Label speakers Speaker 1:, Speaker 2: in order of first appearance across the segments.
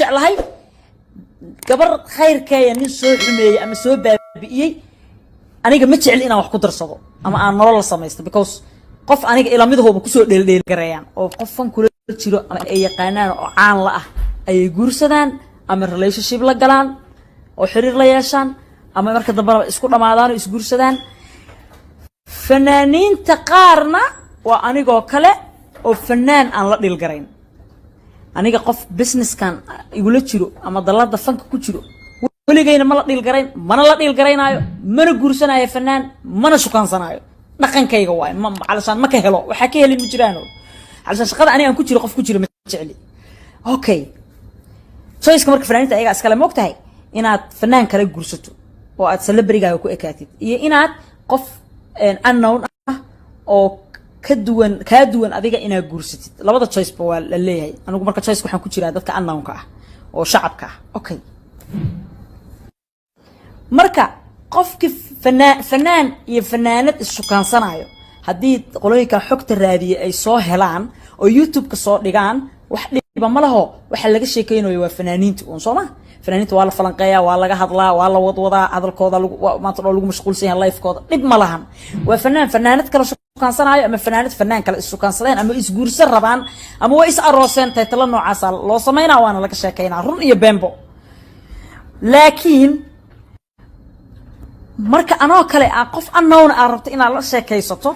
Speaker 1: jeclahay gabar khayrkeeya nin soo xumeeyey ama soo baabi'iyey. Aniga ma jecli inaan wax ku darsado ama aan nolol la samaysto, because qof aniga ilamidahooba kusoo dheeldheel gareeyaan oo qof fan kula jiro ama ay yaqaanaan oo caan la ah ayay guursadaan ama relationship la galaan oo xiriir la yeeshaan, ama marka dambena isku dhamaadaan oo isguursadaan. Fanaaniinta qaarna waa anigoo kale oo fanaan aan la dhilgarayn. Aniga qof businesskan igula jiro ama dalada fanka ku jiro weligayna ma la dhiilgarayn, mana la dhiilgaraynaayo, mana guursanaayo fanaan, mana shukaansanaayo. Dhaqankayga waay. Ma calashaan ma ka helo, waxaa ka helin ma jiraano. Calashaan shaqada aniga aan ku jiro qof ku jiro ma jecli. Okay, choiceka marka fanaaniinta ayagaa iskale. Ma og tahay inaad fanaan kale guursato oo aad celebrigaaga ku ekaatid iyo inaad qof unknown ah oo ka duwan, kaa duwan adiga inaad guursatid? Labada choice ba waa la leeyahay. Anigu marka choice waxaan ku jiraa dadka unknownka ah oo shacabka ah. Okay, marka qofkii fanaan iyo fanaanad isshukaansanaayo, haddii qolooyinka xogta raadiyay ay soo helaan oo YouTube-ka soo dhigaan, wax dhiba ma laho. Waxa laga sheekeynayo waa fanaaniinta uun, soo ma? Fanaaniinta waa la falanqeeyaa, waa laga hadlaa, waa la wadwadaa hadalkooda, maanta dhan lagu mashquulsan yahay lifekooda. Dhib ma lahan. Waa fanaan fanaanad kale shukaansanaayo ama fanaanad fanaan kale isshukaansadeen ama isguursan rabaan ama way is arooseen. Taytalo noocaasa loo sameynaa, waana laga sheekeynaa, run iyo beenbo. Laakiin marka anoo kale aa qof unknown aad rabto inaad la sheekaysato,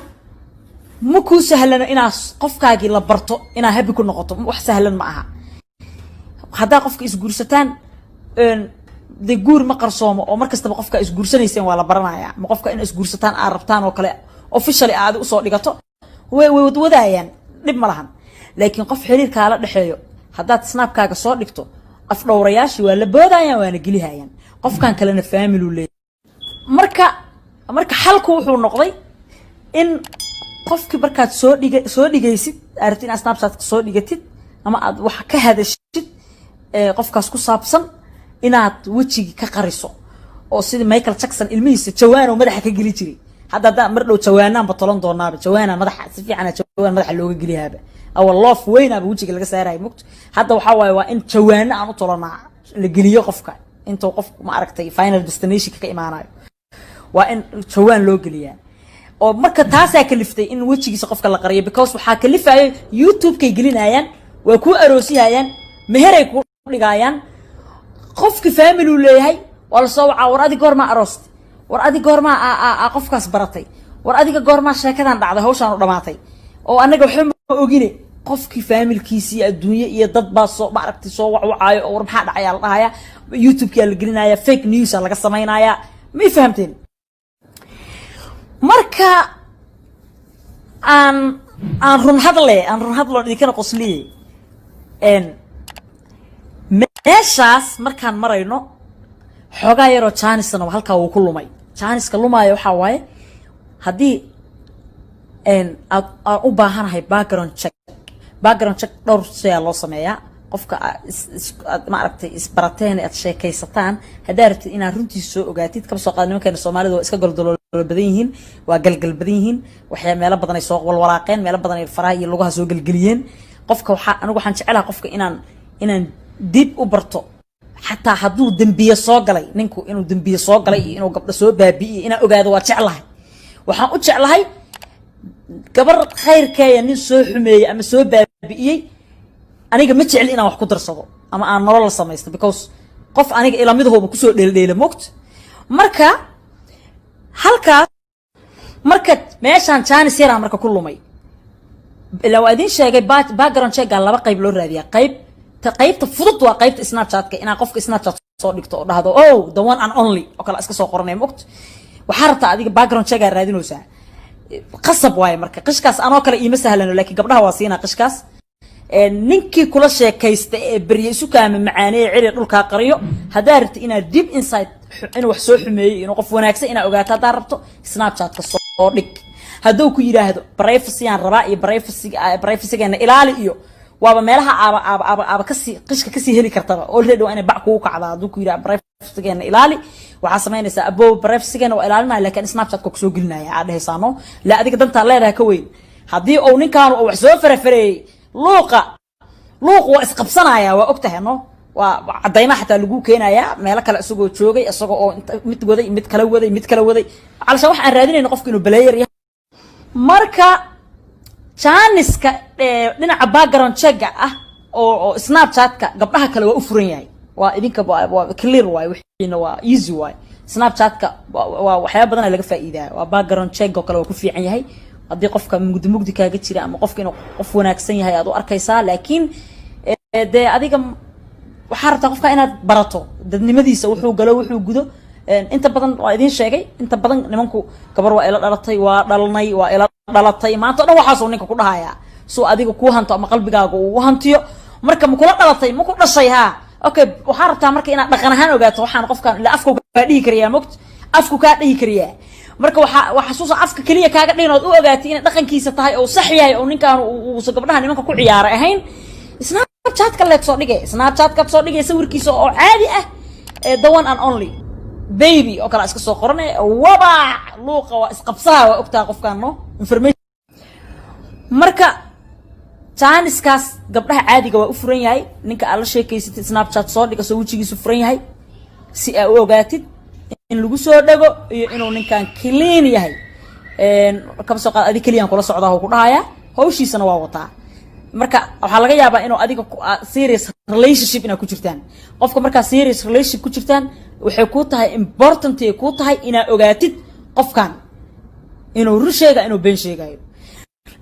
Speaker 1: ma kuu sahlano inaad qofkaagii la barto, inaad happy ku noqoto. Wax sahlan ma aha. Haddaa qofka isguursataan, dee guur ma qarsoomo oo mar kastaba qofka isguursanayseen waa la baranayaa. Ma qofka in isguursataan aad rabtaan oo kale officially aad usoo dhigato, way wadwadaayaan, dhib ma lahan. Laakiin qof xiriirkaa la dhexeeyo haddaad Snapkaaga soo dhigto, afdhowrayaashii waa la boodayaan, waana gelihayaan. Qofkan kalena family leeyahay. Marka xalku wuxuu noqday in qofkii markaad soo dhigaysid, aad rabtid inaad Snapchatka soo dhigatid ama aad wax ka hadashid qofkaas ku saabsan, inaad wejigii ka qariso, oo sidii Michael Jackson ilmihiisa jawaano madaxa ka geli jiray. Hadda haddaa mar dhow jawaanaanba tolan doonaaba, jawaana madaxa si fiicana, jawaan madaxa looga geliyaaba. Awal loof weynaaba wejiga laga saaraya mugto. Hadda waxaa waaye waa in jawaano aan u tolanaa la geliyo qofka intuu qofku, ma aragtay, final destinationka ka imaanayo, waa in jawaan loo geliyaa. Oo marka taasaa kaliftay in wejigiisa qofka la qariyo, because waxaa kalifayo YouTube-kay gelinayaan, waa kuu aroosihayaan, meheray kuu dhigaayaan. Qofki family uu leeyahay, waa lasoo wacaa: "War adig goormaa aroostay? War adig goormaa aa qofkaas baratay? War adiga goormaa sheekadan dhacday, hawshaan u dhamaatay?" Oo annaga waxba ma ogine. Qofkii familykiisii adduunye iyo dad baa soo, maaragtay, soo wacwacaayo oo "War maxaa dhacayaa?" la dhahaya. YouTube-kaa la gelinaya, fake newsa laga samaynayaa. Ma fahamteen? Marka aan run hadle, aan run hadlo, idinkana qosliye. Meeshaas markaan marayno, xoogaa yaroo chancena halkaa wuu ku lumay. Chanceka lumaayo waxaa waaye haddii aad aan u baahanahay background check. Background check dhowr shayaa loo sameeyaa. Qofka aad, maaragtay, isbarateen, aad sheekaysataan, haddaa rabtid inaad runtiisa soo ogaatid, kaba soo qaad nimankeena Soomaalida waa iska goldoloolo badan yihiin, waa galgal badan yihiin, waxay meelo badan ay soo walwalaaqeen, meelo badan ay faraha iyo lugaha soo gelgeliyeen. Qofka waxaa anigu waxaan jecelaha qofka inaan dib u barto, xataa hadduu dembiye soo galay ninku, inuu dembiye soo galay iyo inuu gabdho soo baabi'iyey inaan ogaado waa jeclahay. Waxaan u jeclahay gabar khayrkeeya nin soo xumeeyey ama soo baabi'iyey, aniga ma jecli inaan wax ku darsado ama aan nolol la samaysto, because qof aniga ilamidahooba kusoo dheeldheela moogta. Marka halkaas marka meeshaan chance yaraa marka ku lumay. Ilaa waa idiin sheegay, background checka laba qayb loo raadiyaa. Qaybta fudud waa qaybta Snapchatka, inaad qofka Snapchat soo dhigto oo dhahdo "Oh, the one and only" oo kale iska soo qoranaya moogta. Waxaa rabtaa adiga background checkaa raadinaysaa, qasab waaye. Marka qishkaas anoo kale iima sahlano, laakiin gabdhaha waa siinaa qishkaas. Ninkii kula sheekaysta ee berye isu kaama macaaneeye, ceri dhulkaa qariyo, haddaa rabto inaad deep inside inuu wax soo xumeeyey, inuu qof wanaagsan inaad ogaato haddaa rabto, Snapchatka soo dhig. Hadduu ku yidhaahdo "Privacy aan rabaa" iyo "Privacygeena ilaali" iyo waaba meelaha aaba kasii qishka kasii heli kartaba. Already waa inay bac kugu kacdaa. Hadduu ku yidhahdo "Privacygeena ilaali", waxaa samaynaysaa: "Abo, privacygeena waa ilaalinaya, laakiin Snapchatka kusoo gelinaya," aad dhehaysaano. La adiga dantaa leedahay ka weyn. Haddii uu ninkaanu uu wax soo farafareeyey, luuqa luuq waa isqabsanaya, waa og tahay no. Waa caddaymaha xataa lagu keenayaa meelo kale isagoo joogay, isagoo oo mid waday, mid kala waday, mid kala waday, calashaan waxaan raadinayna qofka inuu player yahay. Marka chance-ka dhinaca background check-ga ah oo Snapchat-ka gabdhaha kale waa u furan yahay. Waa idinka waa clear waay, wixiina waa easy waay. Snapchat-ka waa waxyaaba badan laga faa'iidaa. Waa background check oo kale waa ku fiican yahay, haddii qofka mugdi mugdi kaaga jira ama qofka inuu qof wanaagsan yahay aad u arkaysaa. Laakiin dee adiga waxaa rabtaa qofka inaad barato dadnimadiisa, wuxuu galo, wuxuu gudo. Inta badan waa idiin sheegay, inta badan nimanku gabar waa ila dhalatay, waa dhalnay, waa ila dhalatay, maanta o dhan waxaasuu ninka ku dhahayaa suu adiga kuu hanto ama qalbigaaga uu u hantiyo. Marka ma kula dhalatay, ma ku dhashay? Haa, okay. Waxaa rabtaa marka inaad dhaqan ahaan ogaato waxaan qofkan ila afku kaa dhihi karayaa, mogt afku kaa dhihi karayaa. Marka waxaa xasuusa afka keliya kaaga dhihin ood u ogaatay inay dhaqankiisa tahay oo sax yahay oo ninkaan uusa gabdhaha nimanka ku ciyaaray ahayn. Snapchat-ka leed soo dhigay, Snapchat-kaad soo dhigay sawirkiisa oo caadi ah, the one and only baby oo kale iska soo qoranay, wabac luuqa waa isqabsaha, waa ogtaha qofkaan no information. Marka chance-kaas gabdhaha caadiga waa u furan yahay. Ninka aad la sheekaysatid Snapchat soo dhiga, soo wejigiisu furan yahay, si aa u ogaatid in lagu soo dhego iyo inuu ninkan clean yahay. Kaba soo qaad adi keliyaan kula socdaa ku dhahayaa, hawshiisana waa wataa. Marka waxaa laga yaabaa inuu adiga serious relationship inaad ku jirtaan. Qofka markaa serious relationship ku jirtaan, waxay kuu tahay important ay kuu tahay inaad ogaatid qofkan inuu run sheega, inuu been sheegayo.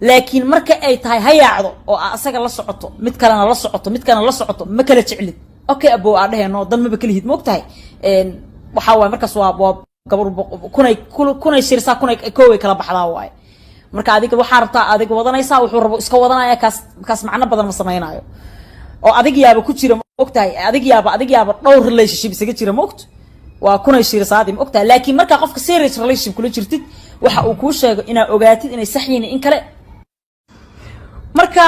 Speaker 1: Laakiin marka ay tahay ha yaacdo oo aa asaga la socoto, mid kalena la socoto, mid kalena la socoto, ma kala jeclid. Okay abo, aa dheheno dan maba kalihid, ma og tahay? Waxaa waaye markaas waa gabar kunay kunay shirsaa, kunay kooway kala baxdaa waaye. Marka adiga waxaa rabtaa adiga wadanaysaa, wuxuu rabo iska wadanaya. Kaas macno badan ma samaynayo oo adig yaaba ku jira, ma og tahay? Adig yaaba dhowr relationship isaga jira, ma ogto? Waa kunay shirsaadi, ma ogtahay? Laakiin markaa qofka serious relationship kula jirtid, waxa uu kuu sheego inaa ogaatid inay sax yihiin in kale. Marka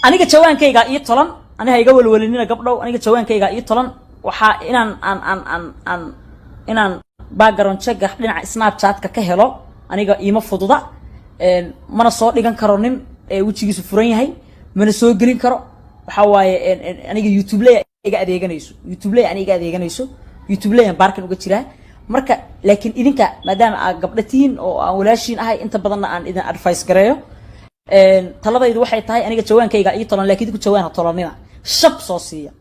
Speaker 1: aniga jawaankaygaa ii tolan, aniga iga welwelinina gabdhow, aniga jawaankaygaa ii tolan. Waxaa inaan aan aan aan aan inaan background check-ga dhinaca Snapchat-ka ka helo aniga iima fududa. Mana soo dhigan karo nin wejigiisu furan yahay, mana soo gelin karo. Waxaa waaye aniga YouTube leya iga adeeganayso, YouTube leya aniga iga adeeganayso, YouTube leyan baarkan uga jiraa. Marka laakiin idinka maadaama aad gabdho tihiin oo aan walaashiin ahay, inta badanna aan idin advice gareeyo, taladaydu waxay tahay aniga jawaankayga ii tolan, lakin idinku jawaan ha tolanina, shab soo siiya.